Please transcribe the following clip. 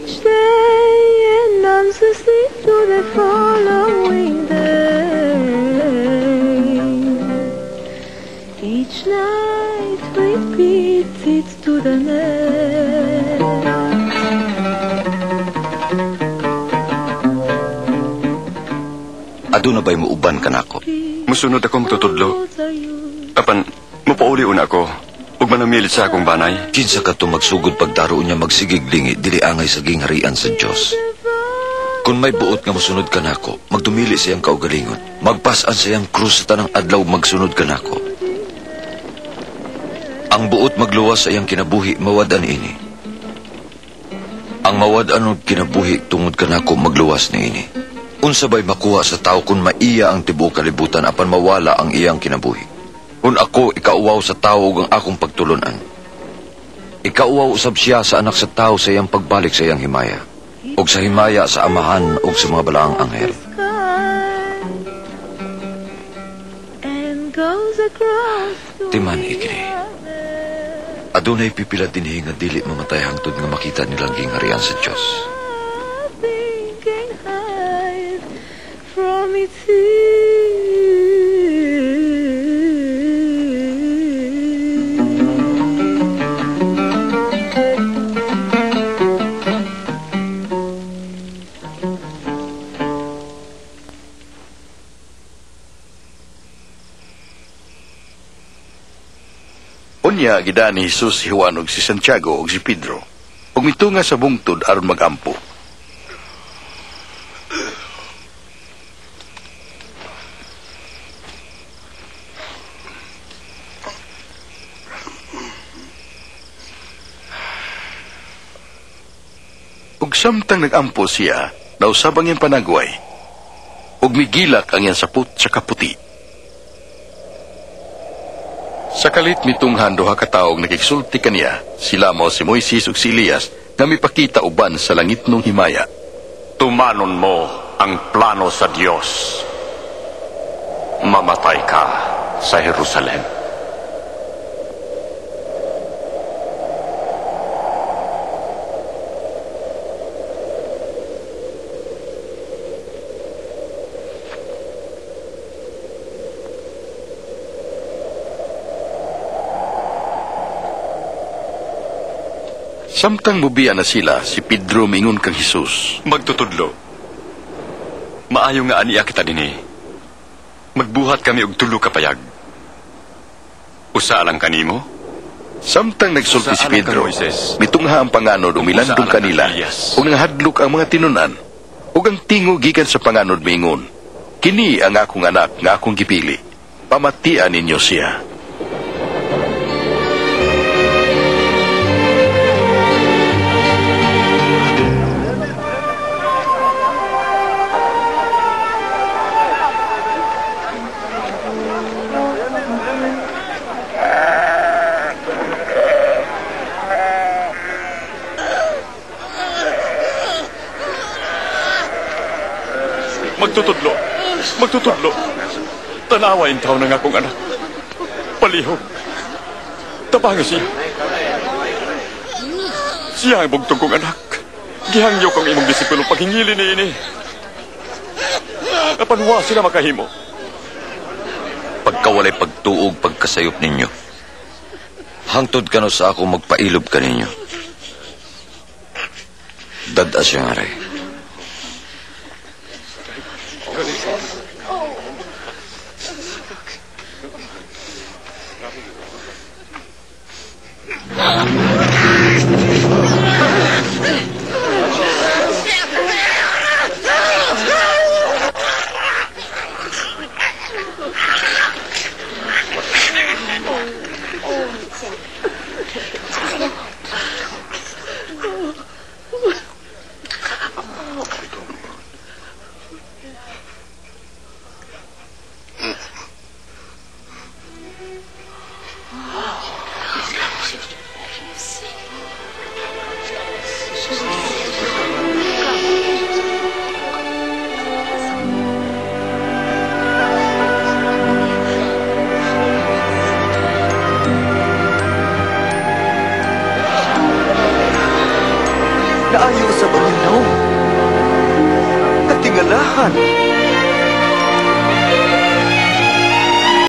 Each day and numbs the sleep to the following day. Each night repeats it to the next. Aduna ba'y muuban kanako? Musunod akong tutudlo. Apan, mupauli una ako. Ug manamilit sa akong banay. Kinsa ka to magsugod pagdaro niya magsigig lingi, dili angay sa gingharian sa Dios. Kung may buot nga musunod kanako, magdumili siyang kaugalingon. Magpas-an siyang krus sa tanang adlaw magsunod kanako. Ang buot magluwas sa iyang kinabuhi, mawad-an ini. Ang mawad-an og kinabuhi tungod kanako magluwas niini. Unsa ba'y makuha sa tao kung maiya ang tibuok kalibutan apan mawala ang iyang kinabuhi? Kung ako ikauwaw sa tao ug ang akong pagtulunan, ikauwaw usab siya sa anak sa tao sa iyang pagbalik sa iyang himaya, ug sa himaya sa amahan ug sa mga balaang anghel. Timan ikini. Adunay pipila dinhi nga dili mamatay hangtod nga makita nilang gingharian sa Dios. Unya gidaan ni Jesus si Juan ug si Santiago ug si Pedro ug mitunga sa bungtod aron magampo. Ug samtang nagampo siya, nausab ang iyang panagway ug migilak ang iyang saput sa kaputi. Sa kalit mitunghan duha ka tawo nagigsulti kaniya, sila mao si Moises ug si Elias nga mipakita uban sa langitnong himaya. Tumanon mo ang plano sa Dios. Mamatay ka sa Jerusalem. Samtang mubiya na sila, si Pedro mingon kang Jesus. Magtutudlo, maayo nga aniya kita dinhi. Magbuhat kami og tulo ka payag. Usa lang kanimo? Samtang nagsulti si Pedro, mitungha ang panganod ug milandong kanila, ug nangahadlok ang mga tinunan, ug ang tingo gikan sa panganod mingon, kini ang akong anak nga akong gipili. Pamatian ninyo siya. Magtutudlo, magtutudlo. Tanawa in taon ng akong anak. Palihog. Tabangi siya. Siya ang bugtong kong anak. Gihangyo kong imong disipulo paghingili ni ini. Apan wa sila makahimo. Pagkawalay pagtuog pagkasayop ninyo, hangtod kano sa ako magpailob kaninyo. Dad-a siya nga rin. Naayo usab ang iyang nawong. Katingalahan.